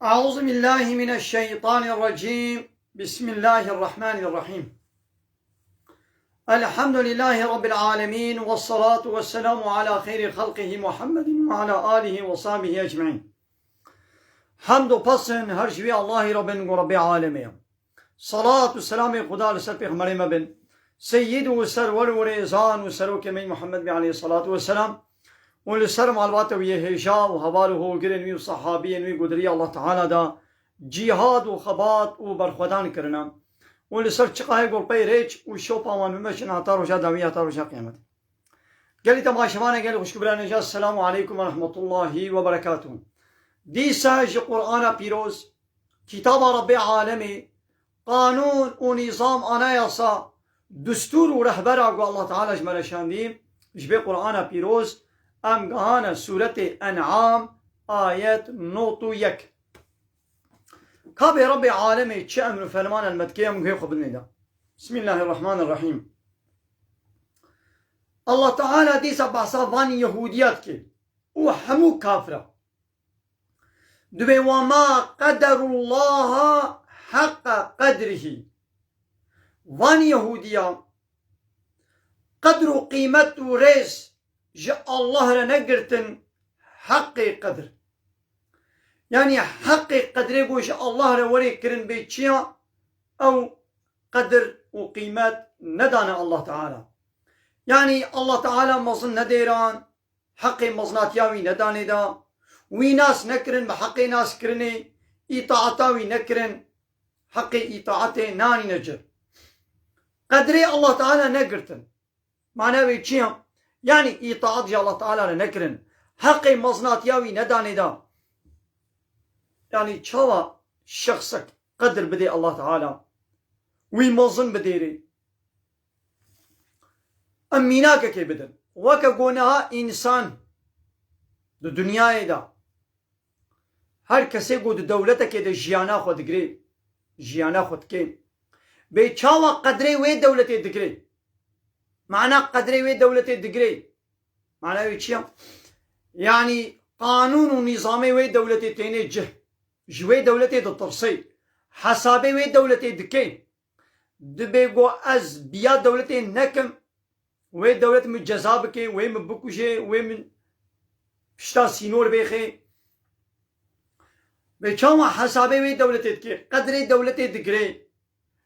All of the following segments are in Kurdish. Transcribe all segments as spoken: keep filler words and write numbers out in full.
أعوذ بالله من الشيطان الرجيم. بسم الله الرحمن الرحيم. الحمد لله رب العالمين، والصلاة والسلام على خير خلقه محمد وعلى آله وصحبه أجمعين. Hemd û pesn her ji wî Allahî re bin ku Rebbê alemê ye. Salat û selamê Xuda li ser pêxemberê me bin. Seyyid û serwer û rêzan û serokê me Muhammed be aleyhissalatu vesselam. Û li ser malbata wî yê hêja û heval û hogirên wî û sahabiyên wî ku di rîya Allah Teala de cîhad û xebat û berxwedan kirine. Û li ser çiqahê golpeyê rêç û şopa wan bimeşin heta roja dawî, heta roja qiyametê. Gelî temaşevanê, gelî xwişk û birayê hêja, Selamu aleykum ve rahmetullahi ve berekatuhu. Dîsa ji Qur'ana pîroz, kitaba Rebbê alemê, qanûn û nîzam, anayasa, dustûr û rehbera ku Allah Teala ji me re şandî, ji vê Qur'ana pîroz, em gihane sûretê En'am, ayet nod û yek. Ka bê Rebbê alemê çi emr û ferman el me dike, em guhê xwe bidinê de. Bismillahirrahmanirrahîm. Allah Teala dîsa behsa van Yehûdiya dike û hemû kafira. Dibê, "Ve ma qederullaha heqqa qedrihî." Van Yehûdiya qedr û qîmet û rêz ji Allah re negirtin heqê qedr. Yanî heqê qedrê ku ji Allah re were kirin bê çiya, ew qedr û qîmet nedane Allah Teala. Yanî Allah Teala mezin nedêran, heqê mezinatiya wî nedanê da, wî nas nekirin bi heqê naskirinê, îtaata wî nekirin, heqê îtaatê nanîne ci. Qedrê Allah Teala negirtin. Mana wê çi ya? Yanî îtaat ji Allah Teala re nekirin. Heqê mezinatiya wî nedanê da. Yanî çawa şexsek qedir bidê Allah Teala? Wî mezin bidêrê. Em mînakekê bidin. Weke ku niha însan di dinyayê de, her kesê ku di dewletekê de jiyana xwe digirê, jiyana xwe dike, bê çawa qedrê wê dewletê digirê? Mana qedrê wê dewletê digirê. Mana wê çi ya? Yanî qanûn û nîzamê wê dewletê têne cih. Ji wê dewletê ditirsê. Hesabê wê dewletê dike. Dibê ku ez biya dewletê nekim, wê dewlet min ceza bike, wê min bikuje, wê min pişta sînor bêxê. Bê çawa hesabê wê dewletê dike, qedrê dewletê digirê,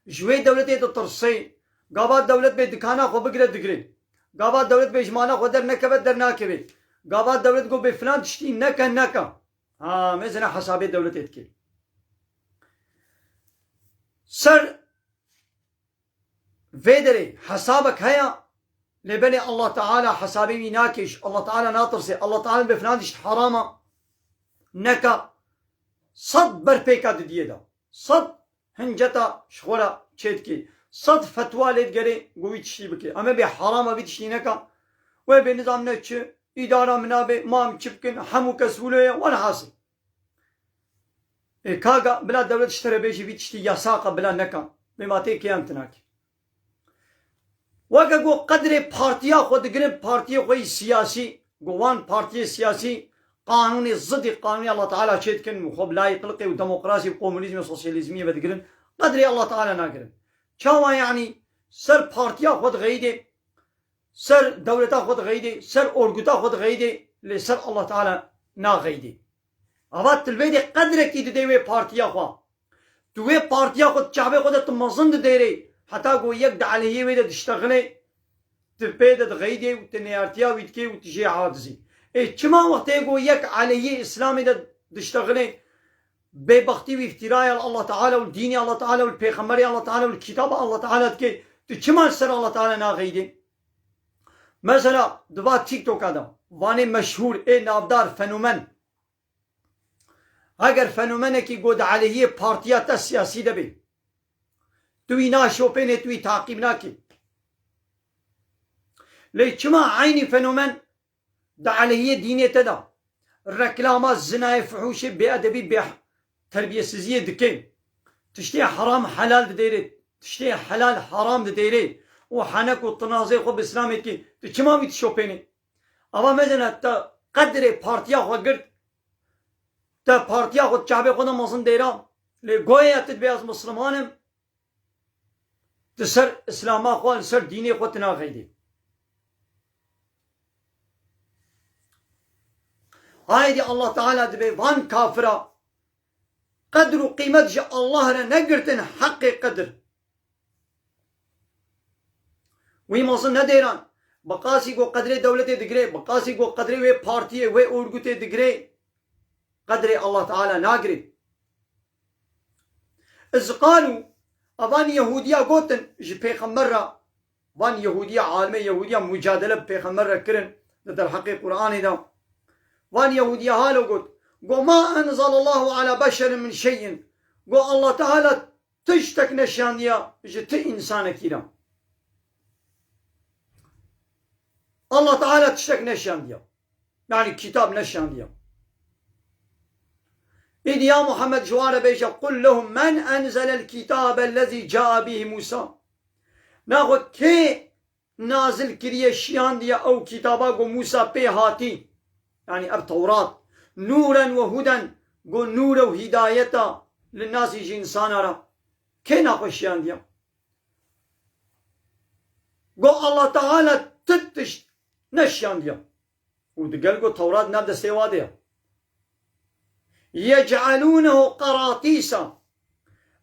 ji wê dewletê ditirsê, gava dewlet bê dikana xwe bigire digirê, gava dewlet bê ji mala xwe dernekeve dernakeve, gava dewlet got bê filan tiştî neke neke. Ha, mezina hesabê dewletê dike. Ser vê derê hesabek heye, lê belê Allah Teala hesabê wî nake, ji Allah Teala natirsê, Allah Teala bê filan tişt herama neka, sed berpêka didiyê de, sed hinceta ji xwe re çêdikê, sed fetwa lê digerê ku wî tiştî bike. Em ê bê herama vî tiştî neka, wê bê nizam ne çi, îdara min nabe, ma em çi bikin, hemû kes wilo ye, welhasil. Ê, kaga, bila dewlet ji te re bêjî vî tiştî yasak e, bila neka. Bê ma tê kê em tinakî. Weke ku qedrê partiya xwe digirin, partiyê xwe yî siyasî, ku wan partiyê siyasî qanûnê zidî qanûnê Allah Teala çê dikin û xwe bi layîqliqê û demokrasî û komunîzmê û sosyalîzmiyê vedigirin, qedrê Allah Teala nagirin. Çawa yanî ser partiya xwe dixeyidê, ser dewleta xwe dixeyidê, ser orguta xwe dixeyidê, lê ser Allah Teala naxeyidê. Ava tu li vê de qedrekî didê wê partiya xwe. Tu wê partiya xwe di çavê xwe de tu mezin didêrê. Heta ku yek di aleyhê wê de diştexile, tu pê de dixeyidê û tu neyartiya wî dikê û tu jê hadizî. Ê çima wextê ku yek aleyhê Îslamê de diştexile, bêbextî û îftiraya li Allah Teala û dînê Allah Teala û li pêxemberê Allah Teala û li kitaba Allah Teala dikê, tu çima li ser Allah Teala naxeyidê? Mesela di va TikToka de, vanê meşhûr, ê navdar, fenomen. Heger fenomenekî ku di aleyhiyê partiya te siyasî de bê, tu wî naşopênê, tu wî taqîb nakî. Lê çima eynî fenomen di aleyhiyê dînê te de reklama zinayê, fuhûşê, bêedebî, bê terbiyesiziyê dike? Tiştê heram helal didêrê, tiştê helal heram didêrê û henek û tinazê xwe bi Îslamê dikê. Tu çima wî dişopênê? Ava mezina te qedrê partiya xwe girt, te partiya xwe, çavê xwe de mezin dêra. Lê goya tu dibê ez Misliman im, tu ser Îslama xwe, li ser dînê xwe tu naxeydî. Haydî Allah Teala dibê van kafira qedr û qîmet ji Allah re negirtin heqê qedr. Wî mezin nedêran. Bi qasî ku qedrê dewletê digirê, bi qasî ku qedrê wê partiyê, wê orgutê digirê, qedrê Allah Teala nagirê. Iz qalû, evan Yehûdiya gotin ji pêxember re, van Yehûdiya, alimê Yehûdiya mucadele bi pêxember re kirin, di derheqê Qur'anê de. Van Yehûdiya halo got, go ma enzelallahu ala beşerin min şey'in. Go Allah Teala tiştek neşandiya ji ti însanekî re. Allah Teala tiştek neşandiya. Yani kitab neşandiya. Îdî ya Muhammed ji wan re bêje, "Qul lehum men enzelel kitabe lezî caa bihi Musa." Naxwe kê nazil kiriye, şiyandiye ew kitaba ku Musa pê hatî, yani ev Tewrat, nûren we huden, ku nûr û hîdayeta li nasî ji însana re. Kê naxwe şiyandiye? Go Allah Teala ti tişt neşiyandiye. Û digel go Tewrat nav destê wa de ye. Yec'alûnehu qeratîsa.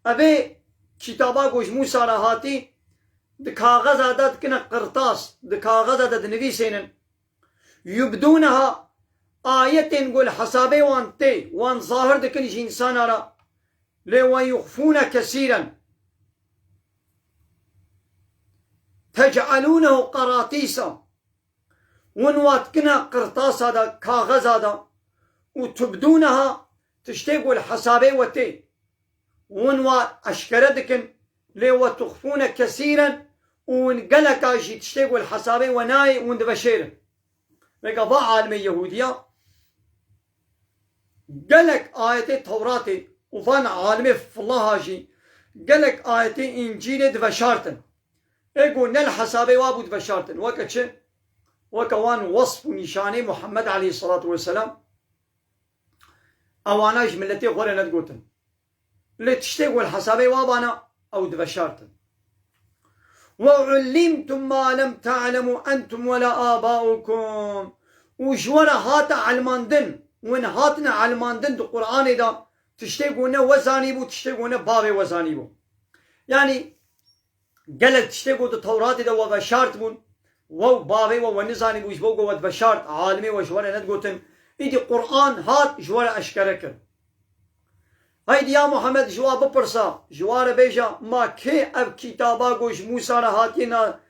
Evê kitaba ku ji Mûsa re hatî, di kaxeza de dikine qirtas, di kaxeza de dinivîsênin. Yubdûneha, ayetên ku li hesabê wan tê, wan zahir dikin ji însana re. Lê we yuxfûne kesîren. Tec'alûnehu qeratîsa. Win wa dikine qirtasa de, kaxeza de û tubdûneha, tiştê ku li hesabê we tê. Win wa eşkere dikin, lê we tuxfûne kesîren û win geleka jî tiştê ku li hesabê we nayê, win diveşêrin. Vêga va alimê Yehûdiya, gelek ayetê Tewratê û van alimê filaha jî, gelek ayetê Încîlê diveşartin. Ê ku ne li hesabê wa bû diveşartin. Weke çi? Weke wan wesf û nîşanê Muhammed aleyhisselatu vesselam. Ewana ji miletê xwe re nedigotin. Lê tiştê ku li hesabê wa bana, ew diveşartin. "Ve ullimtum ma lem ta'lemu entum ve la abaukum." Û ji we re hate elmandin, win hatine elmandin di Qur'anê de, tiştê ku ne we zanîbû, tiştê ku ne bavê we zanîbû. Yanî, gelek tiştê ku di Tewratê de we veşart bûn, we û bavê we, we nizanîbû, ji bo ku we diveşart, alimê we ji we re nedigotin, îdî Qur'an hat ji we re eşkere kir. Heydî ya Muhammed ji wa bipirsa, ji wa re bêje, ma kê ev kitaba ku ji Mûsa re hatiye na,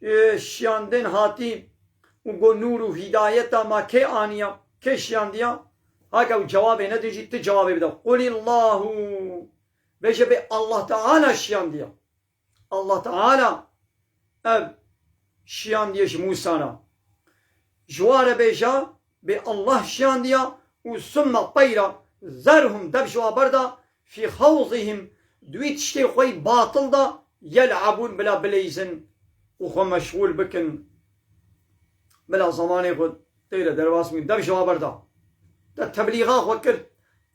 e, şiyandin hatî û ku nûr û hîdayeta ma kê aniya, kê şiyandiya? Hake ew cewabê nedin jî, ti cewabê bide. Qulillahu. Bêje bê Allah Teala şiyandiya. Allah Teala ev şiyandiye ji Mûsa re. Ji wa re bêje, bê Allah şiyandiya û summe teyra zerhum, dev ji wa berda, fî hewzihim, di wî tiştê xwe yî batil de, yel'ebûn, bila bileyzin û xwe meşxûl bikin, bila zemanê xwe tê re derbas bikin, dev ji wa berda. Te teblîxa xwe kir,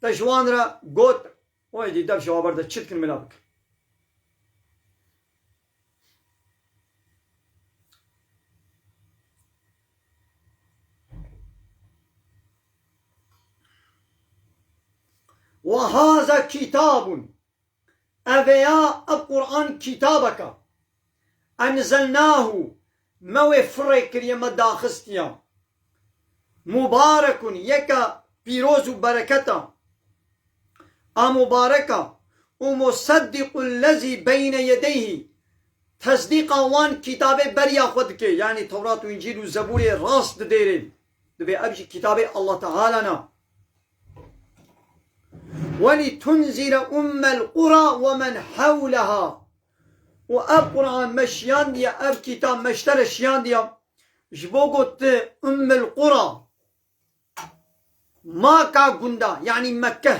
te ji wan re got, Wê dî dev ji wa berde çi dikin mila bikin. Ve haza kitabun. Ev ya, ev Qur'an kitabeka. Enzelnahu. Me wê firê kiriye, me daxistiya. Mubarekun, yeka pîroz û bereketa. A mubareka. Û museddiqu lezî beyne yedeyhî. Tesdîqa wan kitabê beriya xwe dike. Yanî Tewrat û Încîl û Zebûrê rast didêrê. Dibê ev jî kitabê Allah Teala ne. Welîtunzîre ummel qura we men hewleha. Û ev Qur'an me şiyandiye, ev kitab me ji te re şiyandiye. Ji bo ku tu Ummil Qura, maka gunda, yanî Mekke.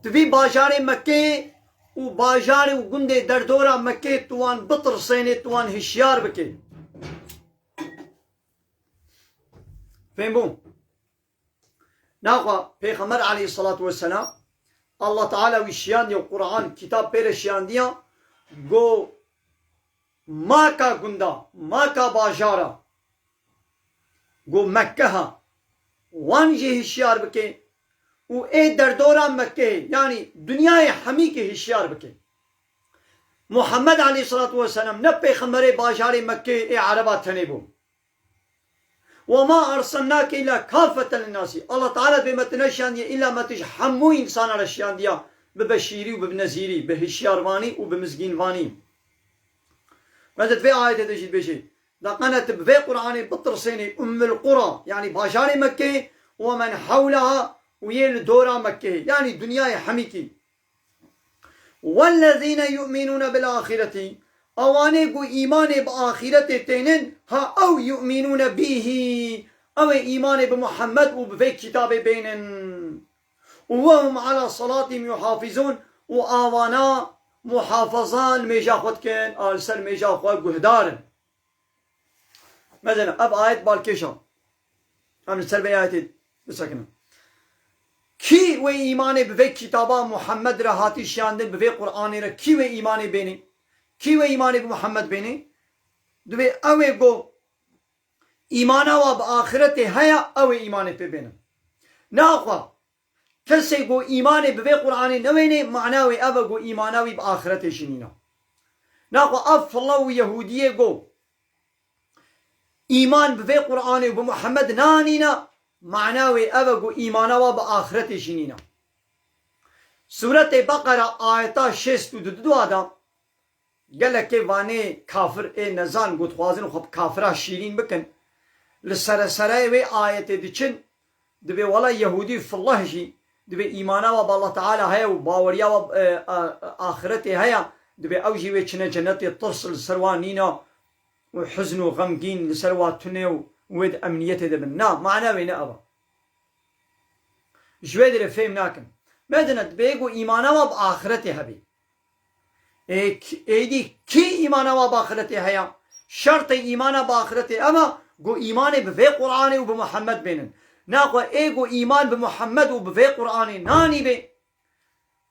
Tu vî bajarê Mekkeyê û bajarê û gundê derdora Mekkeyê tu wan bitirsênê, tu wan hişyar bikê. Fêm bû? Naxwe Pêxember aleyhissalatu vesselam, Allah Teala wî şiyandiye, Quran, kitab pê re şiyandiya, go maka gunda, maka bajara, go Mekke ha, wan jî hişyar bike û ê derdora Mekkeyê, yanî dinyayê hemîkê hişyar bike. Muhammed aleyhissalatu vesselam ne pêxemberê bajarê Mekkeyê ê Ereba tenê bû. "Ve ma erselnake illa kafeten linnasi." Allah Teala dibê me tu neşiyandiye, illa me tu ji hemû însana re şiyandiya, bi beşîrî û bi nezîrî, bi hişyarvanî û bi mizgînvanî. Me di vê ayetê de jî dibêje, da qene tu bi vê Qur'anê bitirsênê Ummul Qura, yanî bajarê Mekkeyê, "ve men hewleha", û yê li dora Mekkeyê, yanî dinyayê hemîkî. "Wellezîne yu'minûne bil ahireti", ewanê ku îmanê bi axiretê tênin, ha ew yu'minûne bîhî, ew ê îmanê bi Muhammed û bi vê kitabê bênin. "Û we hum ala salatîm yuhafizûn", û awana muhafaza li mêja xwe dikin, a li ser mêja xwe guhdar in. Mesela, ev ayet balkêş e. Em li ser vê ayetê bisekinin. Kî wê îmanê bi vê kitaba Muhammed re hatî şiyandin, bi vê Qur'anê re kî wê îmanê bênê? Kî wê îmanê bi Muhammed bênê? Divê ew ê go îmana wa bi axiretê heye, ew ê îmanê pê bênin. Naxwe, kesê go îmanê bi vê Qur'anê newênê, mana wê ev e go îmana wî bi axiretê jî nîne. Naxwe ev file û Yehûdiyê go îman bi vê Qur'anê û bi Muhammed nanîne, mana wê ev e go îmana wa bi axiretê jî nîne. Sûretê Beqera ayeta şêst û du de, gelekê vanê kafir ê nezan, ku dixwazin xwe bi kafira şîrîn bikin, li seresereyê wê ayetê diçin, dibê wela Yehûdî fillah jî, dibê îmana wa bi Allah Teala heye û baweriya wa, e, a, axiretê heye, dibê ew jî wê çine cenetê, tirs li ser wan nîne û hizn û xemgîn li ser wa tune û wê di emniyetê de bin. Na, mana wê ne ev e. Ji wê derê fêm nakin. Medine dibê ku îmana wa bi axiretê hebê. Ê k-, êdî kî îmana wa bi axiretê heye? Şertê îmana bi axiretê ev e, ku îmanê bi vê Qur'anê û bi Muhammed bênin. Naxwe ê ku îman bi Muhammed û bi vê Qur'anê nanîbê,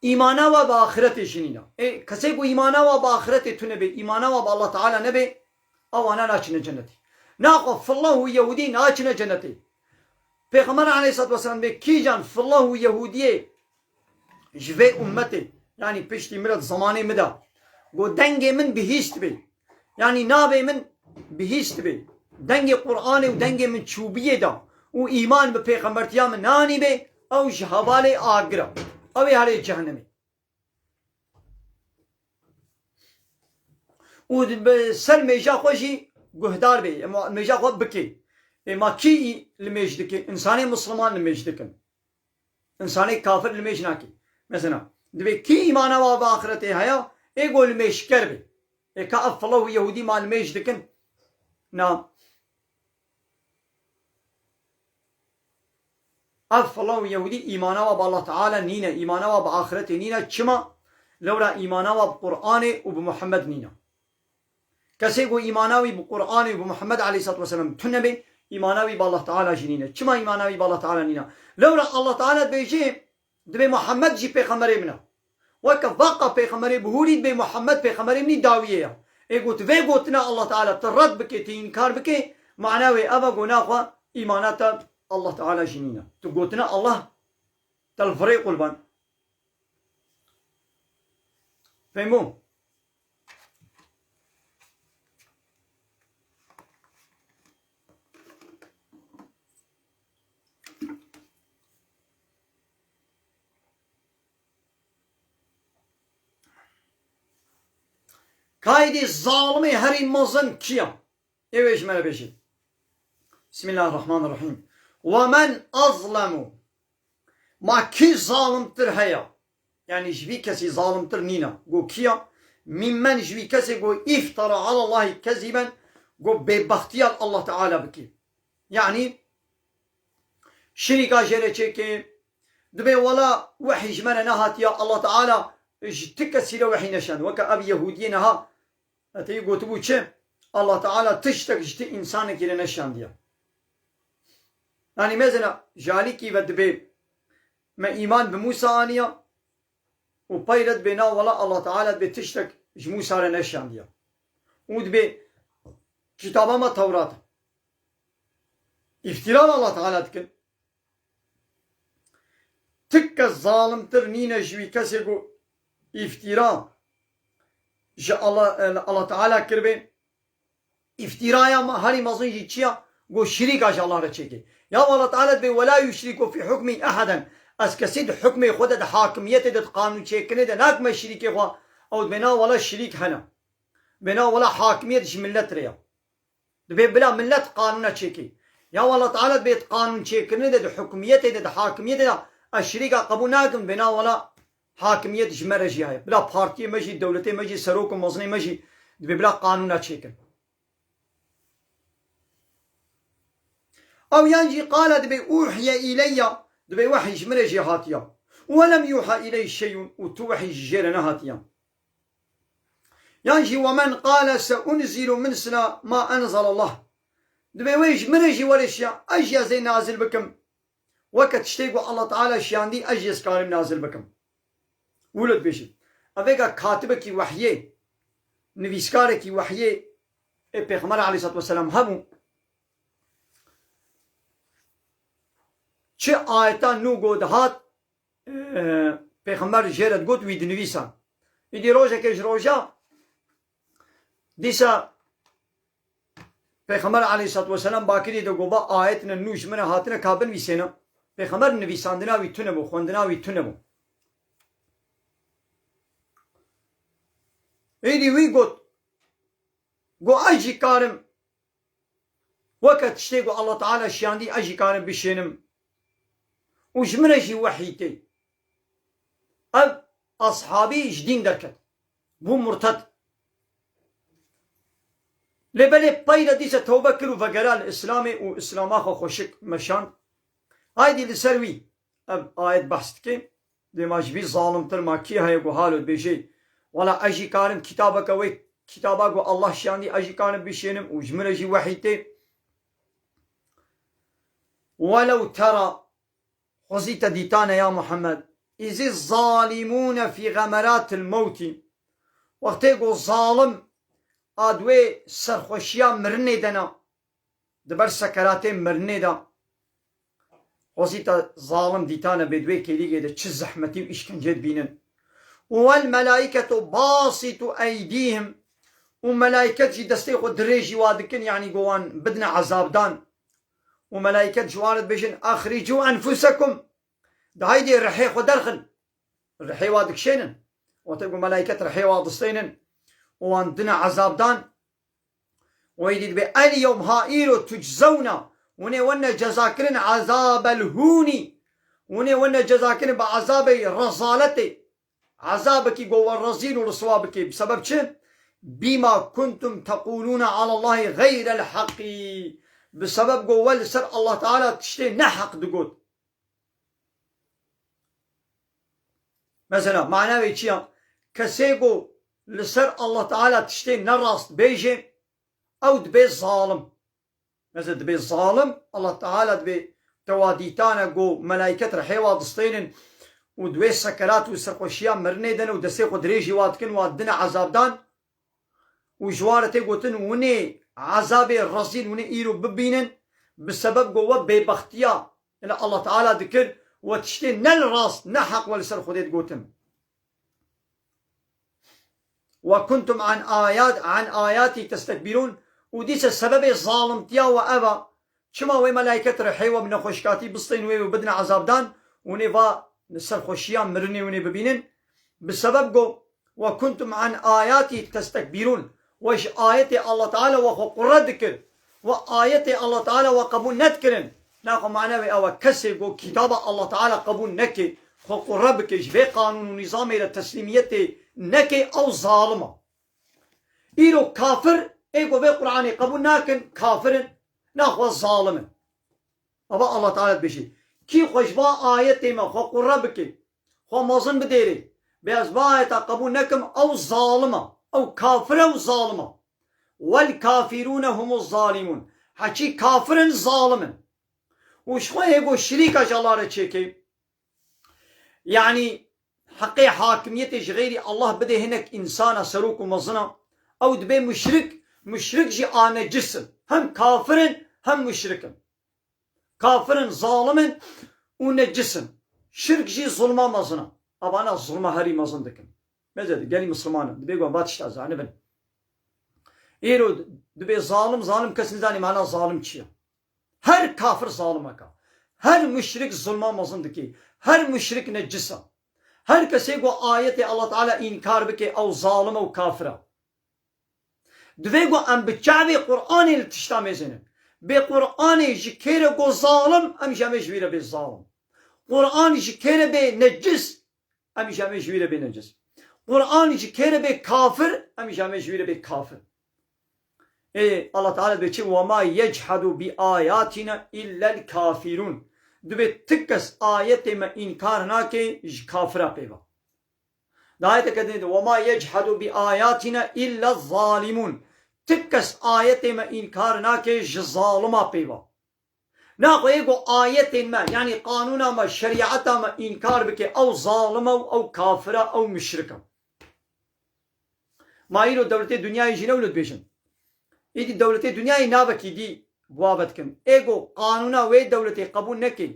îmana wa bi axiretê jî nîne. Ê, kesê ku îmana wa bi axiretê tune bê, îmana wa bi Allah Teala nebê, ewana naçine cenetê. Naxwe fillah û Yehûdî naçine cenetê. Pêxember aleyhissalatu vesselam bê kîjan fillah û Yehûdiyê ji vê ummetê, yanî piştî min re, di zemanê min de, got, dengê min bihîst bê, yanî navê min bihîst bê, dengê Qur'anê û dengê min çûbiyê de û îman bi pêxembertiya min nanî bê, ew ji hevalê agir e. Ew ê herê cehennemê. Û di, bi ser mêja xwe jî guhdar bê, ema mêja xwe bikê. Ê ma kî li mêj dike? Însanê misliman li mêj dikin. Însanê kafir li mêj nake. Mesela, divê kî îmana wa bi axiretê heye, ê go li mêjker be. Ê ka ev file û Yehûdî ma li mêj dikin? Na. Ev file û Yehûdî îmana wa bi Allah Teala nîne, îmana wa bi axiretê nîne. Çima? Lewra îmana wa bi Qur'anê û bi Muhammed nîne. Kesê ku îmana wî bi Qur'anê û bi Muhammed aleyhissalatu vesselam tune be, îmana wî bi Allah Teala jî nîne. Çima îmana wî bi Allah Teala nîne? Lewra Allah Teala dibêje, dibê Muhammed jî pêxemberê min e. Weke vaqa pêxemberê bihûrî dibê Muhammed pêxemberê min î dawiyê ye. Ê got vê gotina Allah Teala tu red bike, tu înkar bike, mana wê ev e, go naxwe îmana te Allah Teala jî nîne. Tu gotina Allah te li virê qurban. Fehmo? Kaydê zalimê herî mezin kî ye? Ê wê ji me re bêjî. Bismillahirrahmanirrahîm. Ve men azlemu. Ma kî zalimtir heye? Yanî ji vî kesî zalimtir nîne. Go kî ya? Mimmen, ji vî kesê go îftara alallahî kezîben, go bêbextiya li Allah Teala bike. Yanî şirîka jê re çêke, dibê wela wehî ji me re nehatiye, Allah Teala ji ti kesî re wehî neşand. Weke ev Yehûdiyê niha, eteyî gotibû çi? Allah Teala tiştek ji ti însanekî re neşandiye. Yanî mesela ji alîkî ve dibê me îman bi Mûsa aniya û pey re dibê na wela Allah Teala dibê tiştek ji Mûsa re neşandiya. Û dibê kitaba me Tewrat e. Îftîra li Allah Teala dikin. Ti kes zalimtir nîne ji wî kesê ku îftîra ji Allah, Allah Teala kiribê. Îftîraya me herî mezin jî çi ya? Ku şirîka ji Allah re çêkê. Ya Allah Teala dibê, "Wela yuşriku fî hukmî eheden." Ez kesî di hukmê xwe de, di hakimiyetê de, di qanûnçêkirinê de nakime şirîkê xwe. Ew dibê, "Na wela şirîk hene." Dibê, "Na wela hakimiyet ji millet re ya." Dibê bila millet qanûna çêkê. Ya Allah Teala dibê di qanûnçêkirinê de, di hukmiyetê de, di hakimiyetê de ez şirîka qebûl nakim, dibê, "Na wela hakimiyet ji me re jî heye." Bila partiyê me jî, dewletê me jî, serok û mezinê me jî dibê bila qanûna çêkin. Ew yan jî qala dibê uhiye îleyya, dibê wehî ji min re jê hatiya. Û we lem yuha îleyh şeyun, û tu wehî ji jê re nehatiya. Yan jî we men qala se unzilu misla ma enzelallah. Dibê wê ji min re jî were şiya, ez jî ez ê nazil bikim. Weke tiştê ku Allah Teala şiyandî, ez jî ez karim nazil bikim. Wilo dibêjin. Evêga katibekî wehyê, nivîskarekî wehyê ê Pêxember aleyhissalatu vesselam hebû. Çi ayeta nû go dihat, e, Pêxember jê re digot, wî dinivîsa. Îdî rojekê ji roja dîsa Pêxember aleyhissalatu vesselam bakirî de got, "Va ayetine nû ji min re hatine ka binivîsêne." Pêxember nivîsandina wî tune bû, xwendina wî tune bû. Êdî wî got, got, "Ez jî karim weke tiştê ku Allah Teala şiyandî, ez jî karim bişênim û ji min re jî wehî tê." Ev ashabî ji dîn derket. Bû murted. Lê belê pey de dîse tewbe kir û vegera li Îslamê û Îslama xwe xweşik meşand. Haydî li ser wî ev ayet behs dike. Dê ma ji vî zalimtir ma kî heye ku halo dibêje, "Wela ez jî karim kitabeke wê kitaba ku Allah şiyandî ez jî karim bişênim û ji min re jî wehî tê." Welew tera, xwezî te dîtane ya Muhammed, izî zalimûne fî xemeratil mewtî. Wextê ku zalim a di wê serxweşiya mirinê de ne, di ber sekeratê mirinê de, xwezî te zalim dîtane bê di wê kêlîgê de çi zehmetî û îşkencê dibînin. Û wel melaîketu basîtu eydîhim, û melaîket jî destê xwe dirêjî wa dikin, yanî go wan bidine ezabdan. Û melaîket ji wan re dibêjin, "Exricû enfusekum." De haydê rihê xwe derxin. Rihê wa dikişênin. Wextê ku melaîket rihê wa distênin û wan dine ezabdan, wê dî dibê, "El yewm, ha îro, tuczewna, hûn ê wene cezakirin ezabel hûnî." Hûn ê wene cezakirin bi ezabê rezaletê. Ezabekî ku we rezîl û riswa bike. Bi sebeb çi? "Bîma kuntum teqûlûne alallahî xeyrel heqî." Bi sebeb ku we li ser Allah Teala tiştê neheq digot. Mesela, mana wê çi ya? Kesê ku li ser Allah Teala tiştê nerast bêje, ew dibe zalim. Mesela, dibe zalim, Allah Teala dibe te wa dîtane ku melaîket rihê wa distênin û di wê sekerat û serxweşiya mirinê de ne û destê xwe dirêjî wa dikin, wa dine ezabdan. Û ji wan re tê gotin, hûn ê ezabê rezîl hûn ê îro bibînin, bi sebeb ku we bêbextiya li Allah Teala dikir, we tiştê ne li rast, ne heq we li ser Xwedê digotin. "Ve kuntum an ayat, an ayatî testekbîrûn." Û dîse sebebê zalimtiya we ev a, çima wê melaîket rihê we bi nexweşikatî bistên wê û bidine ezabdan, hûn ê va serxweşiya mirinê hûn ê bibînin? Bi sebeb ku "Ve kuntum an ayatî testekbîrûn." We ji ayetê Allah Teala we xwe qure dikir. We ayetê Allah Teala we qebûl nedikirin. Naxwe mane wê ew e, kesê ku kitaba Allah Teala qebûl neke, xwe qure bike, ji vê qanûn û nîzamê re teslîmiyetê neke, ew zalim e. Îro kafir, ê ku vê Qur'anê qebûl nakin, kafir in, naxwe zalim in. Ava Allah Teala dibêje, kî xwe ji va ayetê me xwe qure bike, xwe mezin bidêrê, bê ez va ayeta qebûl nekim, ew zalim e, ew kafir e û zalim e. "Wel kafirûne humuz zalimûn." Heçî kafir in, zalim in. û ji xwe hêgo şirîka ji Allah re çêke. Yanî heqê hakimiyetê ji xeyrî Allah bidê hinek însana, serok û mezina, ew dibe muşrik, muşrik jî a necis in. Hem kafir in, hem muşrik in. Kafir in, zalim in û necis in. Şirk jî zulma mezin e. Evana zulma herî mezin dikin. Meze di gelî Misliman in. Dibê ku va tişta zanibin. Îro dibê zalim, zalim kes nizanî mana zalim çi ye. Her kafir zalimeka. Her muşrik zulma mezin dikê. Her muşrik necis e. Her kesê ku ayetê Allah Teala înkar bike, ew zalim e û kafir e. Divê ku em bi çavê Qur'anê li tişta mêzênin. Bê Qur'anê ji kê re got zalim, em jî em ê ji wî re bê zalim. Qur'an ji kê re bê necis, em jî em ê ji wî re bê necis. Qur'an ji kê re bê kafir, em jî em ê ji wî re bê kafir. Ê, Allah Teala dibê çi? "Ve ma yechadu bi ayatina illel kafirun." Dibê ti kes ayetê me înkar nake, ji kafira pê ve. Di ayeteke din de, "Ve ma yechadu bi ayatina illa zalimun." Ti kes ayetê me înkar nake, ji zalima pê ve. Naxwe yê ku ayetên me, yanî qanûna me, şerîeta me înkar bike, ew zalim e û ew kafir e, ew muşrik e. Ma îro dewletê dinyayê jî ne wilo dibêjin. Îdî dewletê dinyayê navekî dî bi wa ve dikin. Ê ku qanûna wê dewletê qebûl neke,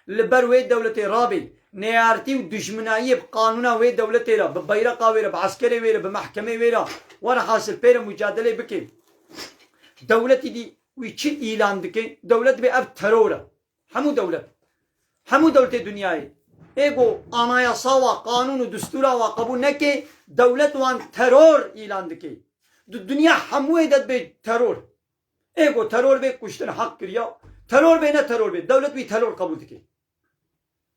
li ber wê dewletê rabê, neyartî û dijminayiyê bi qanûna wê dewletê re, bi beyreqa wê re, bi eskerê wê re, bi mehkemê wê re, werhasil pê re mucadelê bike. Dewletî dî wî çi îlan dike? Dewlet dibê ev teror e. Hemû dewlet. Hemû dewletê dinyayê. Ê ku anayasa wa, qanûn û distûra wa qebûl neke, dewlet wan teror îlan dike. Di dinya hemûyê de dibê teror. Ê ku teror bê kuştin heq kiriya. Teror bê ne teror bê. Dewlet wî teror qebûl dike.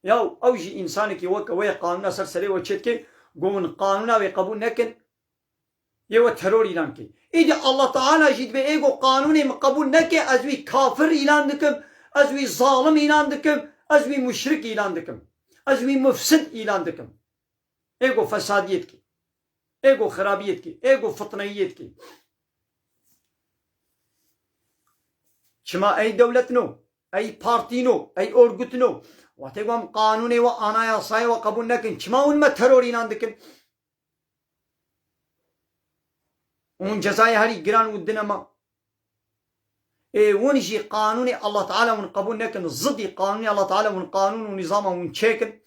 Yaw, ew jî însanekî weke we ye, qanûna ser serê we çêdike, ku hûn qanûna wê qebûl nekin, yê we teror îlan kê. Îdî Allah Teala jî dibê ê ku qanûnê min qebûl neke, ez wî kafir îlan dikim, ez wî zalim îlan dikim, ez wî muşrik îlan dikim. Ez wî mufsid îlan dikim. Ê ku fesadiyê dike. Ê ku xirabiyê dike. Ê ku fitneyiyê dike. Çima ey dewlet no? Ey partî no? Ey orgut no? Wextê ku em qanûnê we, anayasayê we qebûl nekin, çima hûn me teror îlan dikin? Hûn cezayê herî giran û dine me. Ê hûn jî qanûnê Allah Teala hûn qebûl nekin, zidî qanûnê Allah Teala hûn qanûn û nîzama hûn çêkin.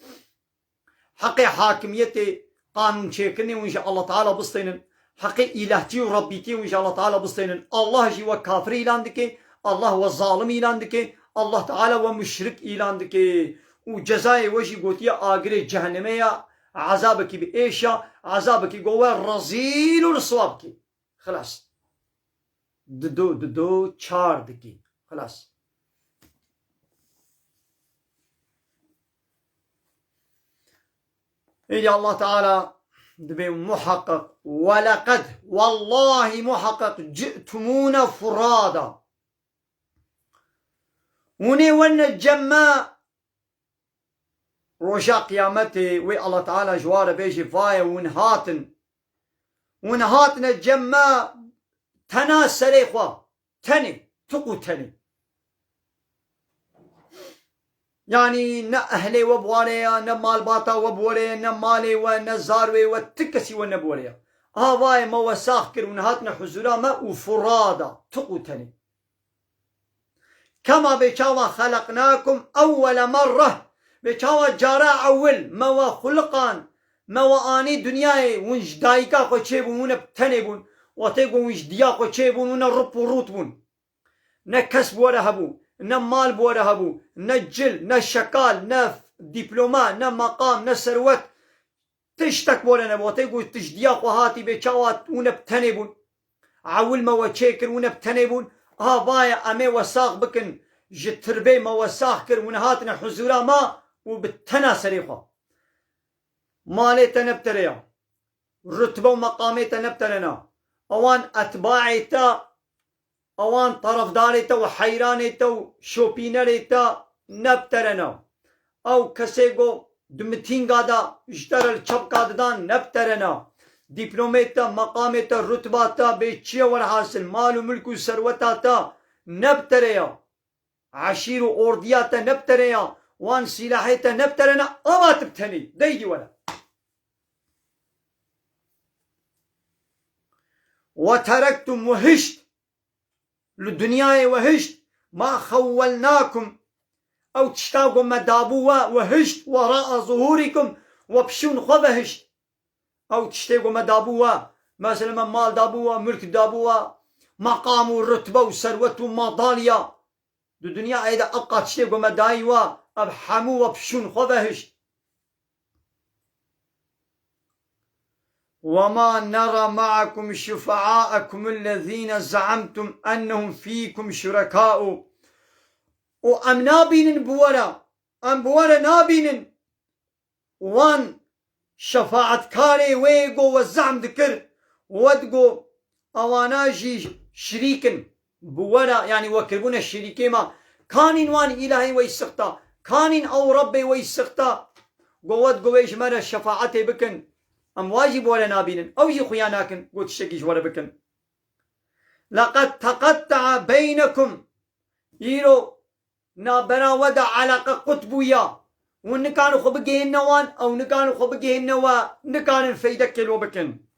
Heqê hakimiyetê, qanûn çêkirinê hûn ji Allah Teala bistênin. Heqê îlahtî û rebbîtî hûn ji Allah Teala bistênin. Allah jî we kafir îlan dike, Allah we zalim îlan dike, Allah Teala we muşrik îlan dike. Û cezayê we jî gotiye agirê cehennemê ya, ezabekî bi êş ya, ezabekî go we rezîl û riswa bike. Xilas. Dido, dido, çar dikî. Xilas. Îdî Allah Teala dibê muhaqqaq, "Ve leqed, wellahî muhaqqaq, ci'tumûne furada." Hûn ê werne cem me, roja qiyametê wê Allah Teala ji wa re bêjê, "Vaye hûn hatin. Hûn hatine cem me tena serê xwe, tenê, tiq û tenê." Yanî ne ehlê we bi wa re ya, ne malbata we bi we re ye, ne malê we, ne zarwê we, ti kesî we ne bi we re ya. Aha vaye me we sax kir, hûn hatine huzura me û furada, tiq û tenê. Kema bê çawa xeleqnakum ewwele merreh, bê çawa cara ewil me we xuliqan, me we anî dinyayê, hûn ji dayika xwe çêbûn, hûn ê bi tenê bûn. Wextê ku hûn ji diya xwe çêbûn, hûn ê rip û rût bûn. Ne kes bi we re hebû, ne mal bi we re hebû, ne cil, ne şekal, ne dîploma, ne meqam, ne serwet. Tiştek bi we re nebû. Wextê ku tu ji diya xwe hatî bê çawa hûn ê bi tenê bûn. Ewil me we çêkir, hûn ê bi tenê bûn. Aha vaye em ê we sax bikin. Ji tirbê me we sax kir. Hûn hatine huzura me û bi tena serê xwe. Malê te ne bi te re ya. Rutbe û meqamê te ne bi te re na. Ewan etbaê te, ewan terefdarê te û heyranê te û şopînerê te ne bi te re na. Ew kesê ku di mitînga de ji te re li çepka didan ne bi te re na. Dîplomê te, meqamê te, rutba te, bê çi ye werhasil, mal û milk û serweta te ne bi te re ya. eşîr û ordiya te ne bi tere ya, wan sîlahê te ne bi tere ne, ava tu bi tenê, deydî were. Ve terektum, we hişt, li dinyayê we hişt, ma xewwelnakum, ew tişta ku me dabû we, we hişt, wera'a zuhurikum, we pişûn xwe ve hişt. Ew tiştê ku me dabû we, mesela me mal dabû we, mulk dabû we, meqam û rutbe û serwet û madalya. Di dinyayê de ev qat tiştê ku me dayî we, ev hemû we pişûn xwe ve hişt. وما نرى معكم شفعاءكم الذين زعمتم أنهم فيكم شركاء. Û em nabînin bi we re, em bi we re nabînin wan şefaetkarê wê go we zehm dikir, we digo, ewana jî şirîk in bi we re, yanî we kiribûne şirîkê me. Kanîn wan îlahê we sixta, kanîn ew Rebbê we sixta, go we digo wê ji me re şefaetê bikin. Em wa jî bi we re nabînin. Ew jî xuya nakin, go tiştekî ji we re bikin. لقد تقطع بينكم. Îro nabera we de eleqe qut bûya. Hûn nikarin xwe bigihîne wan, ew nikarin xwe bigihîne we, nikarin feydekê lo bikin.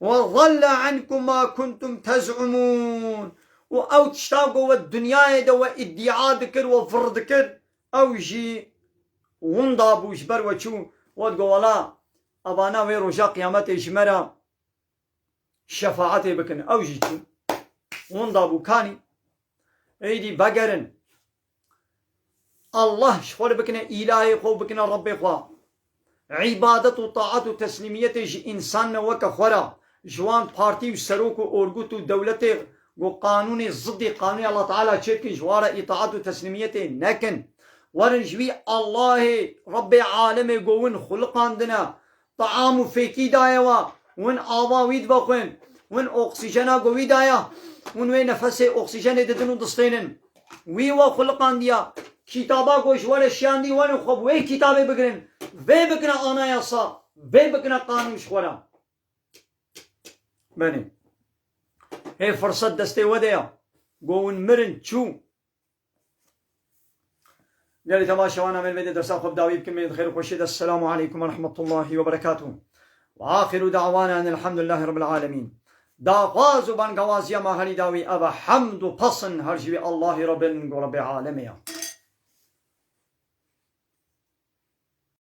وضل عنكم ما كنتم تزعمون. Û ew tişta ku we dinyayê de we îdîa dikir, we vir dikir, ew jî winda bû, ji ber we çû, we digo, wela, evana wê roja qiyametê ji me re şefaetê bikin. Ew jî çû. Winda bû, kanî. Êdî vegerin. Allah ji xwe re bikine îlahê xwe û bikine Rebbê xwe. Îbadet û taat û teslîmiyetê ji însan ne weke xwe re. Ji wan partî û serok û orgut û dewletê ku qanûnê ziddî qanûnê Allah Teala çêdikin, ji wan re îtaat û teslîmiyetê nekin. Werin ji wî Allahê Rebbê alemê ku win xuliqandine, taam û fêkî daye we, win ava wî divexwin, win oksîjena ku wî daye, win wê nefesê oksîjenê didin û distênin. Wî we xuliqandiya, kitaba ku ji we re şiyandî, werin xwe bi wê kitabê bigirin, vê bikine anayasa, vê bikine qanûn ji xwe re. Benê. Hê firset destê we de ya. Go win mirin çû. Gelî temaşewana me vê de dersa xwe bi dawî bikin, me xêr û xweşiyê de. Esselamu aleykum ve rahmetullahi ve berekatuhu. Ve axiru da'wana enil hamdulillahi rabbil alemin. Daxwaz û bangawaziya me herî dawî ev e, hemd û pesin her ji wî Allahî Rebbin ku Rebbê alemê ya.